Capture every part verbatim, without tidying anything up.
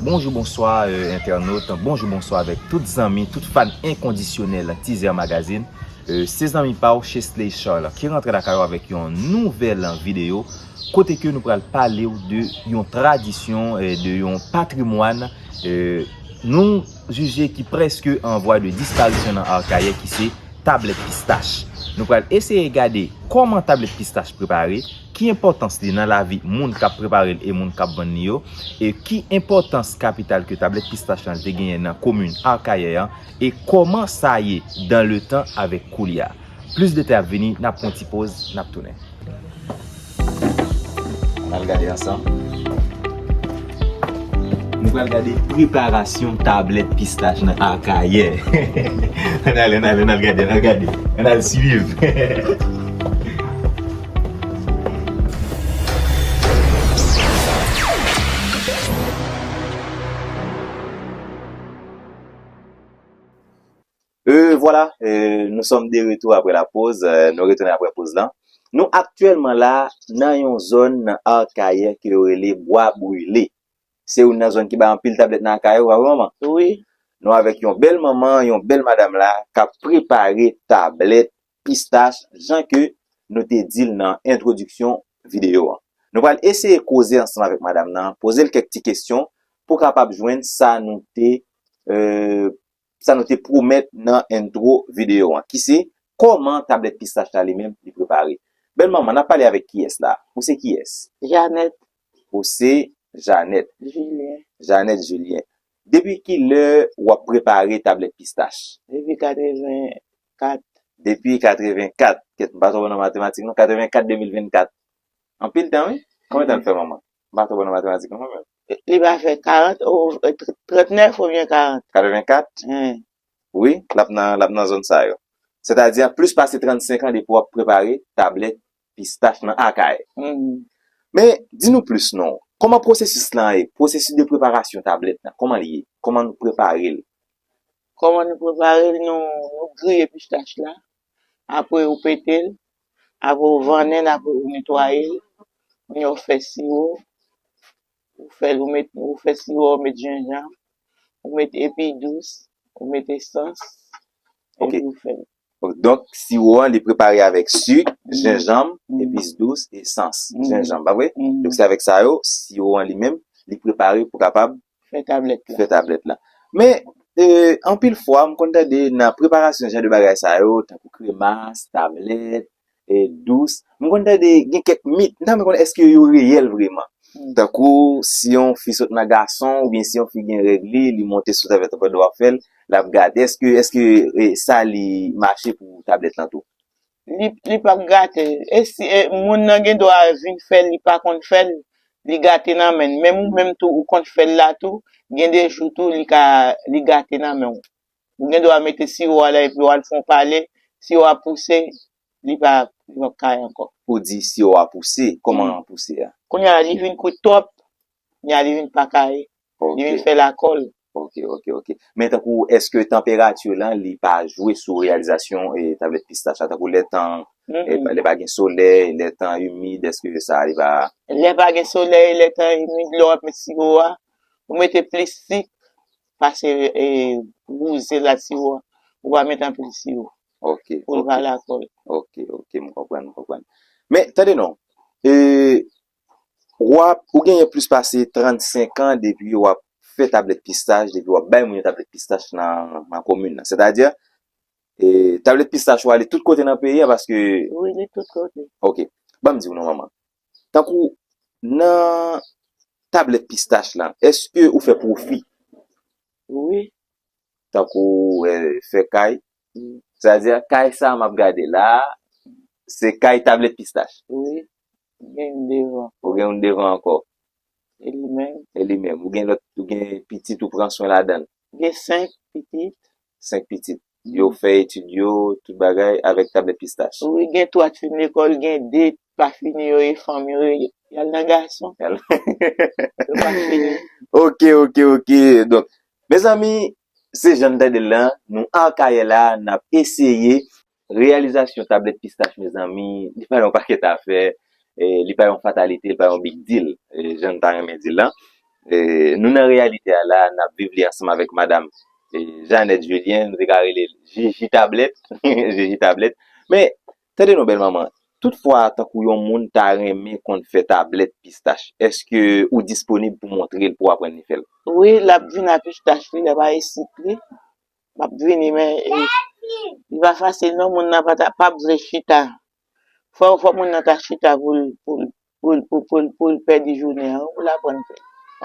Bonjou, bonswa, euh, entènot. Bonjou, bonswa avèk tout zanmi, tout fan enkondisyonèl Teaser Magazine. Euh, se zanmi pa w, Chesley Charles, ki rantre lakay ou avèk yon nouvèl videyo, kote ke nou pral pale w de yon tradisyon, euh, de yon patrimwàn, euh, nou jije ki prèske an vwa de disparisyon nan Akayè, ki se tablèt pistach. Nou pral eseye gade kòman tablèt pistach prepare, ki enpòtans li nan lavi moun k ap prepare l e moun k ap vann li yo, e ki enpòtans kapital ke tablèt pistach lan te genyen nan komin Akayè an, e kòman sa ye dans le temps avèk koulye a. Plis detay ap vini, n ap pran ti poz, n ap tounen. Ann al gade ansanm. Nou pral gade preparasyon tablèt pistach nan Akayè. Ann al, ann al, ann al gade, ann al gade. Ann al swiv. Euh, voilà, euh, nous sommes de retour après la pause. Euh, nou retounen apre poz lan. Nou aktyèlman la nan yon zòn nan Akayè ke yo rele Bwa Brile. Se youn nan zòn ki bay anpil tablèt nan Akayè, ou pa vre, manman? Wi. Nou avèk yon bèl manman, yon bèl madanm la, k ap prepare tablèt pistach, jan ke nou te di l nan entwodiksyon videyo an. Nou pral eseye koze ansanm avèk madanm nan, poze l kèk ti kesyon pou kapab jwenn sa nou te, euh, sa nou te pwomèt nan entwo videyo an, ki se kòman tablèt pistach la li menm li prepare. Bèl manman, n ap pale avèk kiyès la? Ou se kiyès? Janèt. Ou se Janèt. Julien. Janèt Julien. Depi kilè w ap prepare tablèt pistach? Depi katrevenkat. Depi katrevenkat. Kèt, m pa twò bon nan matematik non. Katrevenkat, de mil vennkat. Anpil tan, wi. Konbyen tan l fè, manman? M pa twò bon nan matematik non, mwen menm. Li va fè karant, o, trannèf oubyen karant. Katrevenkat? Hen. Wi, l ap nan, l ap nan zòn sa yo. Sètadi, plis pase trannsenk an depi w ap prepare tablèt pistach nan Akayè. Mhm. Men, di nou plis non. Kòman pwosesis lan ye? Pwosesis de preparasyon tablèt lan, kòman li ye? Kòman nou prepare l? Kòman nou prepare l? Nou, nou griye pistach la. Apre, ou pete l. Apre, ou vannen l. Apre, ou netwaye l. Kounye a, ou fè siwo. Ou fè l, ou met, ou fè siwo, ou met jenjanm, ou met epi dous, ou met esans, Ok. epi ou fè l. Ok, donk, siwo an, li prepare avèk sik, Mm. jenjanm, Mm. epis dous, esans, Mm. jenjanm, pa vre? Mm. Donk, se avèk sa yo, siwo an li menm, li prepare pou kapab Fè tablèt la. fè tablèt la. Men, e, anpil fwa, m konn tande nan preparasyon jan de bagay sa yo, tankou kremas, tablèt, e, dous. M konn tande gen kèk mit, m ta renmen konnen èske yo reyèl vreman. Mm. Tankou si yon fi sot nan gason, oubyen si yon fi gen règ li, li monte sou tablèt pandan w ap fè l, l ap gate. Èske, èske, e, sa li mache pou tablèt lan tou? Li, li p ap gate. E si, e, moun nan gen dwa vin fè l, li pa konn fè l, li gate nan men l. Menm ou menm tou, ou konn fè l la tou, gen de jou tou, li ka, li gate nan men w. Ou gen dwa mete siwo a la epi w al fè yon pale, siwo a pouse, li pa, li p ap kay ankò. Ou di siwo a pouse, kòman Mm. pouse a? Kounye a, li vin kwit twòp, kounye a, li vin pa kay, Ok. li vin fè lakòl. Ok, ok, ok. Men tankou, èske tanperati lan, li pa jwe sou reyalizasyon, e, tablèt pistach la? Tankou lè tan, e, Mm-mm. lè pa gen solèy, lè tan imid, èske sa, li pa Lè pa gen solèy, lè tan imid, lè w ap met siwo a, ou mete plis sik, pase, e, wouze la siwo a. Ou pa met anpil siwo. Ok, Pou l ok. pa lakòl. Ok, ok, m konprann, m konprann. Men, tande non. E, w ap, ou genyen plis pase trannsenk an depi w ap fè tablèt pistach, depi w ap bay moun yo tablèt pistach nan, nan komin nan. Sètadi, e, tablèt pistach ou ale tout kote nan peyi a paske Wi, li tout kote. Ok. Ban m di w non, manman. Tankou nan tablèt pistach lan, èske ou fè pwofi? Wi. Tankou, e, fè kay? Wi. Sètadi, kay sa a m ap gade la, se kay tablèt pistach. Wi. Gen youn devan. Ou gen youn devan ankò. E li menm? E li menm. Ou gen lòt, ou gen pitit ou pran swen ladan l? Gen senk pitit. Senk pitit. Yo fè etid yo, tout bagay, avèk tablèt pistach. Wi, gen twa k fin lekòl, gen de pa fini, yo e fanm yo, y al nan gason. Y al- Yo pa fini. Ok, ok, ok. Donk, mezanmi, se jan n tande l lan, nou Akayè la, n ap eseye reyalizasyon tablèt pistach, mezanmi, li pa yon pakèt afè, e, li pa yon fatalite, li pa yon big deal, e, jan n ta renmen di l lan. E, nou nan reyalite a la, n ap viv li ansanm avèk madanm, e, Jeannette Julien, nou te ka rele l Jiji Tablèt, Jiji Tablèt. Men, tande non, bèl manman, tout fwa, tankou yon moun ta renmen konn fè tablèt pistach, èske ou disponib pou montre l, pou w aprann li fè l? Wi, l ap vin a pistach li, l ap a esik li. M ap vini, men, e, li pa fasil non, moun nan pa ta, p ap vle chita. Fò, fò moun nan ta chita pou l, pou l, pou l, pou, pou, pou l pèdi jounen an, pou l aprann fè.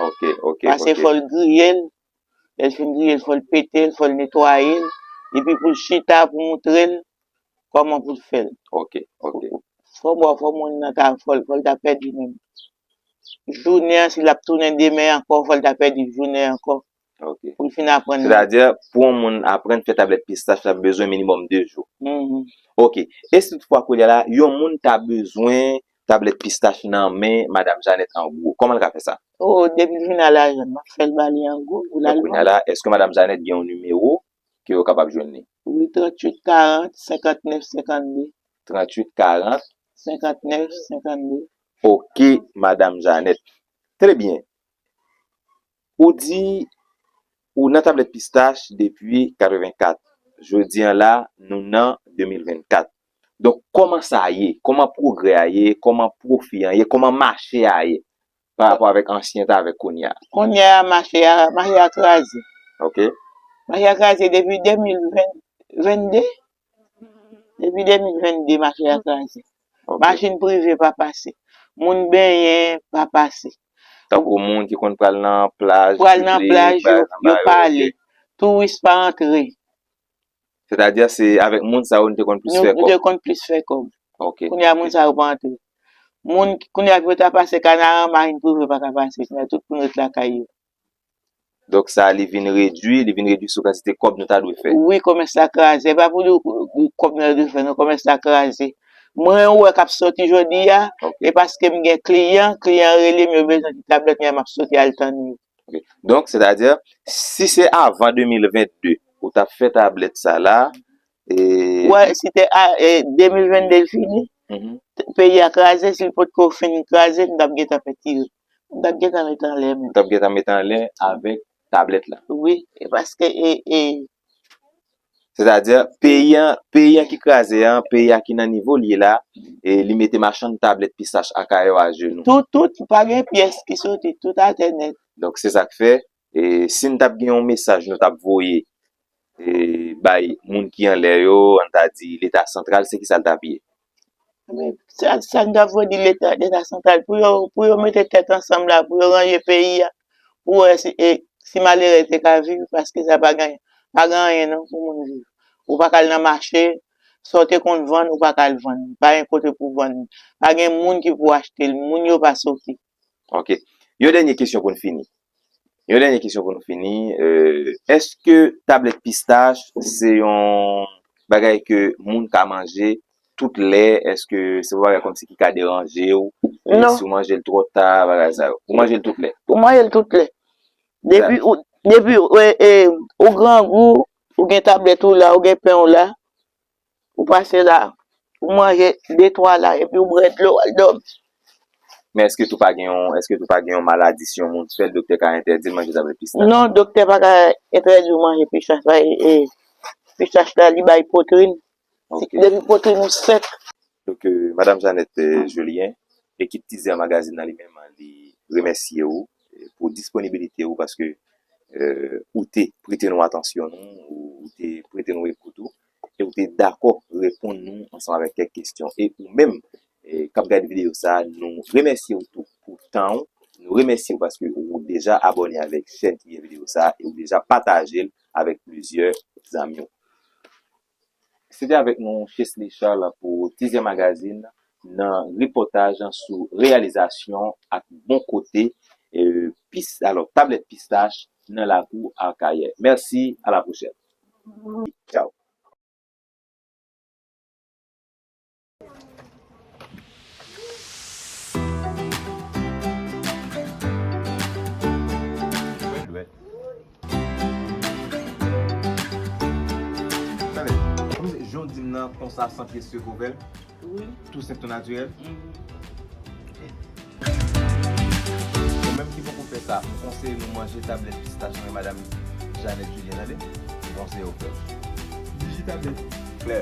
Ok, ok, Paske ok. Fò l griye l, lè l fin griye l, fò l pete l, fò l netwaye l, epi pou l chita, pou moutre l kòman pou l fè l. Ok, ok. Fò, bon, fò moun nan ta, fò l, fò l ta pèdi menm jounen an, si l ap tounen demen ankò, fò l ta pèdi jounen ankò. Ok. Pou l fin aprann. Sètadi, pou yon moun aprann fè tablèt pistach, l ap bezwen minimòm de jou. Mhm. Ok. E si toutfwa kounye a la, yon moun ta bezwen tablèt pistach nan men Madam Jeannette an gwo, kòman l ka fè sa? Oh, depi l vin a lajan, m ap fè l ba li an gwo pou l al vann. Donk, kounye a la, èske Madam Jeannette gen yon nimewo ke yo kapab jwenn li? Wi, tranntuit karant, senkantnèf senkannde. Tranntuit karant. Senkantnèf senkannde. Ok, Madam Jeannette. Trè byen. Ou di ou nan tablèt pistach depi katrevenkat. Jodi an la, nou nan de mil vennkat. Donk, kòman sa ye? Kòman pwogrè a ye? Kòman pwofi an ye? Kòman mache a ye? Pa rapò avèk ansyen tan avèk kounye a. Kounye a, mache a, mache a kraze. Ok. Mache a kraze depi de mil ven, vennde. Depi de mil vennde, mache a kraze. Ok. Machin prive pa pase. Moun benyen pa pase. Tankou moun ki konn pral nan plaj piblik, pral nan plaj, yo, yo pa ale. Touris pa antre. Sètadi, se avèk moun sa yo nou te konn plis fè kòb. Nou te konn plis fè kòb. Ok. Kounye a, moun sa yo pa antre. Moun, kounye a, pou yo ta pase Kanaran, machin prive pa ka pase. Kounye a, tout moun ret lakay yo. Donk, sa, li vin redui, li vin redui sou kantite kòb nou ta dwe fè. Wi, kòmès la kraze. E pa pou di w kòb nou ta dwe fè, non, kòmès la kraze. Mwen, ou wè k ap soti jodi a, ok, e paske m gen kliyan, kliyan rele m, yo bezwen ti tablèt, men m ap soti al tann yo. Ok. Donk, sètadi, si se avan de mil vennde, ou t ap fè tablèt sa la, e... Wè, si te a, e, de mil vennde l fini, mhm, peyi a kraze, si l potko fin kraze, m t ap gentan fè tire. M t ap gentan met anlè, men. M t ap gentan met anlè avèk tablèt la. Wi, e paske, e, e, Sètadi, peyi an, peyi an ki kraze an, peyi a ki nan nivo l ye la, e li mete machann tablèt pistach Akayè yo ajenou. Tout, tout, pa gen pyès ki soti, tout atè nèt. Donk, se sa k fè, e, si n t ap gen yon mesaj nou t ap voye, e, bay moun ki anlè yo, ann ta di Leta santral, se ki sa l t ap ye? Men, sa, sa n ta vle di Leta, Leta santral, pou yo, pou yo mete tèt ansanm la, pou yo ranje peyi a, pou wè si, e, si malere te ka viv, paske sa pa gen, pa gen anyen non pou moun viv. Ou pa ka al nan mache, sa w te konn vann, ou pa ka al vann. Pa gen kote pou vann. Pa gen moun ki pou achte l. Moun yo pa soti. Ok. Yon dènye kesyon pou n fini. Yon dènye kesyon pou nou fini. Euh, èske tablèt pistach se yon bagay ke moun ka manje tout lè? Èske se yon bagay kòmsi ki ka deranje w? E non. Si w manje l twò ta, bagay sa yo. Ou manje l tout lè? Ou manje l tout lè. Depi ou, depi ou, e, e, ou grangou, ou gen tablèt ou la, ou gen pen ou la, ou pase la, ou manje de twa la, epi ou bwè dlo, w al dòmi. Men èske tou pa gen yon, èske tou pa gen yon maladi si yon moun fè l, doktè ka entèdi l manje tablèt pistach? Non, doktè pa ka entèdi w manje pistach la, e, e, pistach la, li bay pwotrin. Ok. Depi pwotrin ou sèk. Donk, euh, Madam Jeannette, euh, Julien, ekip Tizè Magazine nan li menm, li remèsye w, euh, pou disponibilite w, paske, euh, ou te prete nou atansyon nou, ou, ou te prete nou ekout ou, e ou te dakò reponn nou ansanm avèk kèk kesyon. E ou menm, euh, k ap gade videyo sa a, nou remèsye w tou pou tan w, nou remèsye w paske ou deja abòne avèk chèn ki gen videyo sa a, e ou deja pataje l avèk plizyè zanmi w. Se te avèk nou, Chesley Charles, pou Tizè Magazine, nan repòtaj sou reyalizasyon ak bon kote, e, pis-, alò, tablèt pistach nan lakou Akayè. Mèsi, a la pwochèn. Tchao. Tande, kòmsi jan w di m nan konsa, san pyès revèl? Wi. Tou senp, tou natirèl? Mhm. Ou menm, Si poko fè sa, m konseye nou manje tablèt pistach mwen, madanm Jeannette Julien, tande? M konseye w fè l. Viji tablèt. Klè.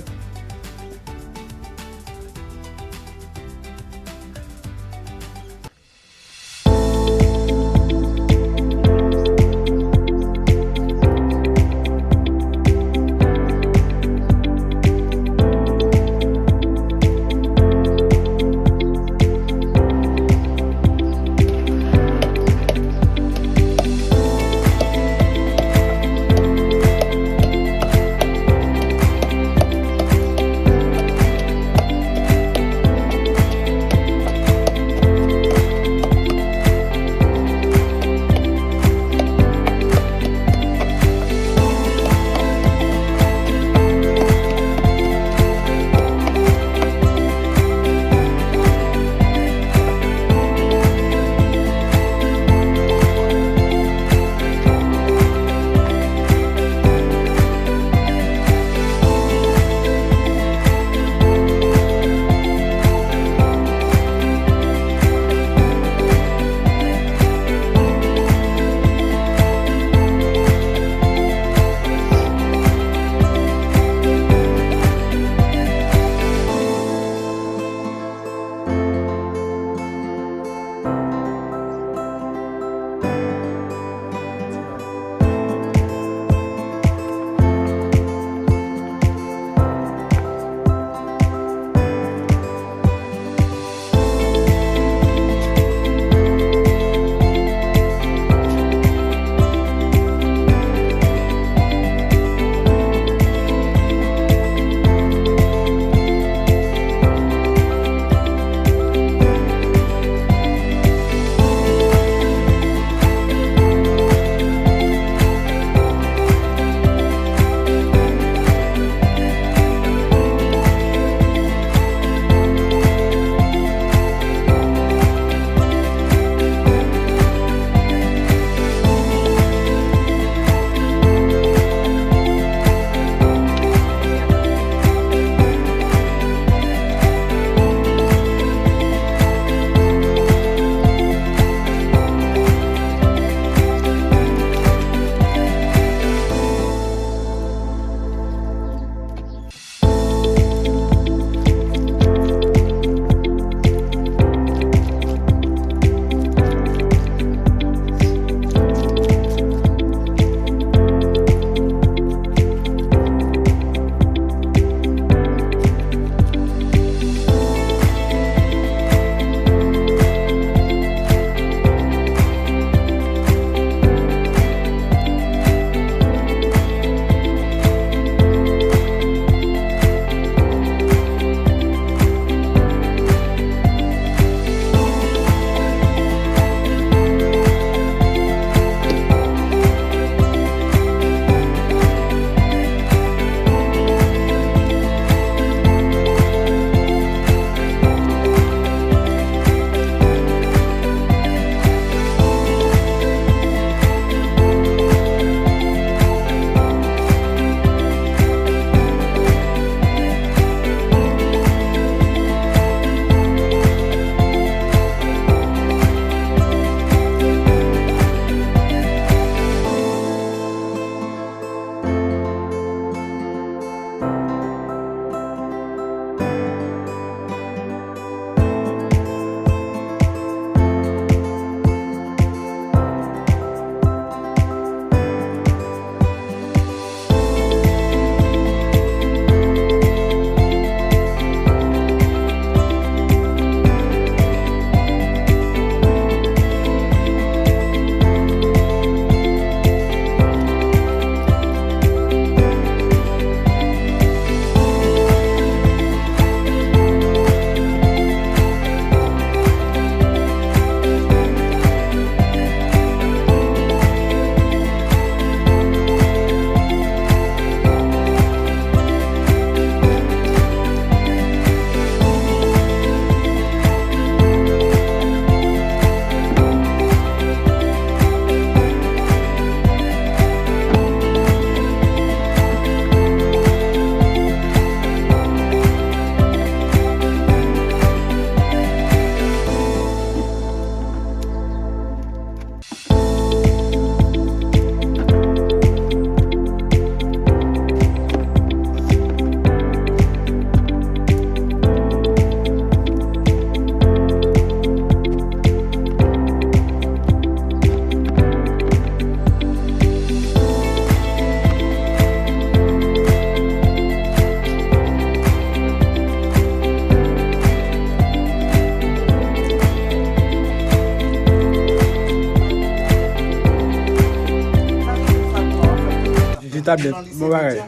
Tablet, bon bagay.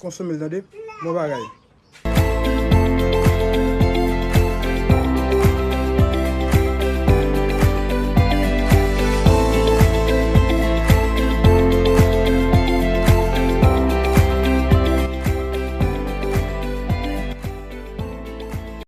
Konsome l, tande? Bon bagay.